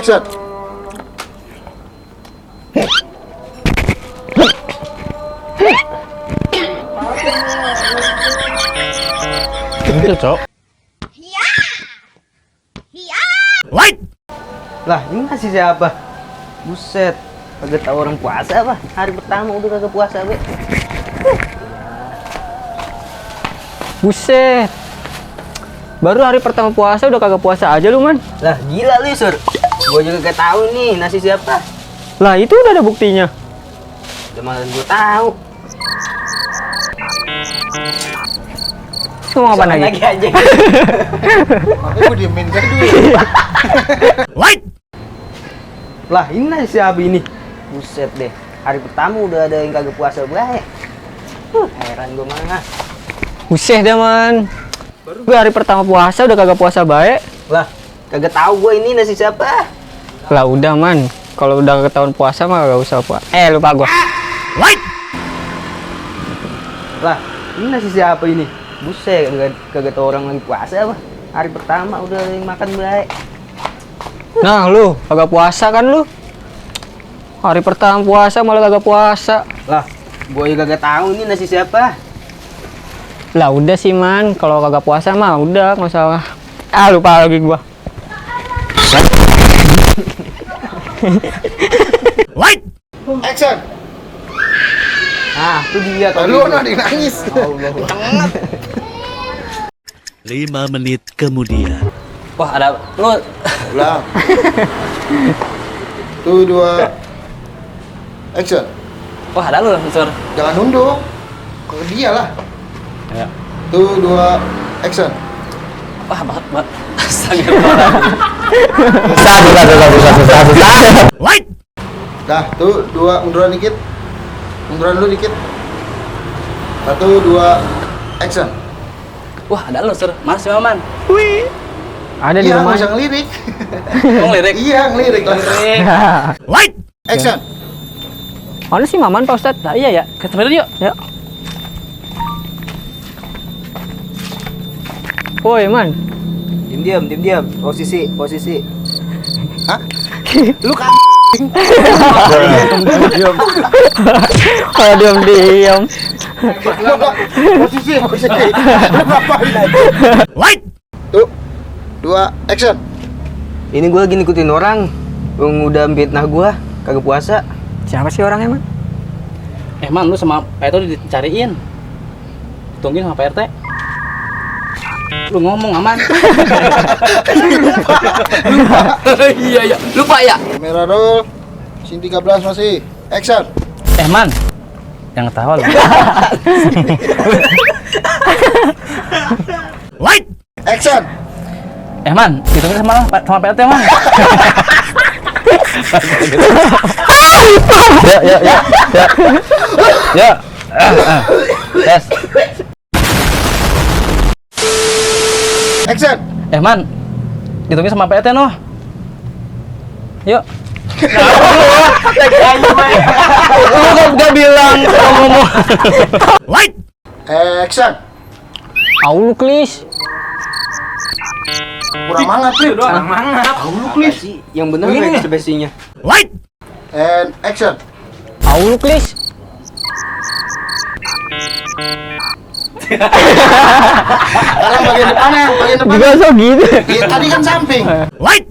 Action. Itu, Cok. Wait! Lah, ini nasi siapa? Buset, kagak tahu orang puasa apa? Hari pertama udah kagak puasa, be. Buset. Baru hari pertama puasa udah kagak puasa aja lu, Man. Lah, gila lu, Sur. Gua juga kagak tahu nih nasi siapa. Lah, itu udah ada buktinya. Udah malah gua tahu. Ngomong apa lagi? Aja. Makanya gue diemin kan dulu. Wait! Lah, ini nasi siapa ini? Buset deh. Hari pertama udah ada yang kagak puasa bae. Heran gua mah. Buset dah, Man. Gue hari pertama puasa udah kagak puasa baik. Lah, kagak tahu gua ini nasi siapa. Lah udah, Man. Kalau udah ketahuan puasa mah gak usah puasa. Lupa gua. Wait! Lah, ini nasi siapa ini? Buset, kagak tahu orang lagi puasa apa? Hari pertama udah ada yang makan baik. Nah, lu kagak puasa kan lu? Hari pertama puasa malah kagak puasa. Lah, gua juga kagak tahu ini nasi siapa. Lah udah sih, Man. Kalau kagak puasa mah udah nggak usah. Lupa lagi gua. Wait. Action. Ah, itu dia tuh. Lu ada yang nangis. Allah. 5 menit kemudian. Wah, ada lu. Ulang. 1, 2. Action. Wah, ada lu, Sur. Jangan nunduk. Ke dia lah. Ya. 1, 2. Action. Wah, banget. Satu. Wait! Dah, 1, 2, munduran dikit. Munduran dulu dikit. 1, 2. Action. Wah, ada lo, Sur. Mana si Maman? Ada di Iya, rumah. nggak usah ngelirik. Mau ngelirik? Iya, ngelirik lah. Wait! Action. Mana sih Maman, Pak Ustadz? Nah, iya ya. Ke tempat yuk. Ya. Woi, Man. Diam. Posisi. Hah? Lu kan Kalau diam. posisi. Lu ngapain aja? Wait! 1, 2. Action. Ini gua lagi ngikutin orang yang udah fitnah gua kagak puasa. Siapa sih orangnya, Man? Man, lu sama Pak itu dicariin. Tungguin sama Pak RT. Lu ngomong aman. Iya. Lupa ya? Kamera roll. Scene 13 masih. Action. Man. Yang ketawa lu. Wait. Action. Man, ditungguin sama Pak RT, Man. Ya. Yes. Action. Man, ditungguin sama Pak RT noh. Yuk. Lu gak bilang ngomong. Wait! Action. Lu klis. Kurang mangap nih. Kurang mangap. Lu klis. Yang bener Ini. ekspresinya. Wait! And action. Lu klis. Sekarang bagian depannya. Juga so gitu. Iya, tadi kan samping. Wait!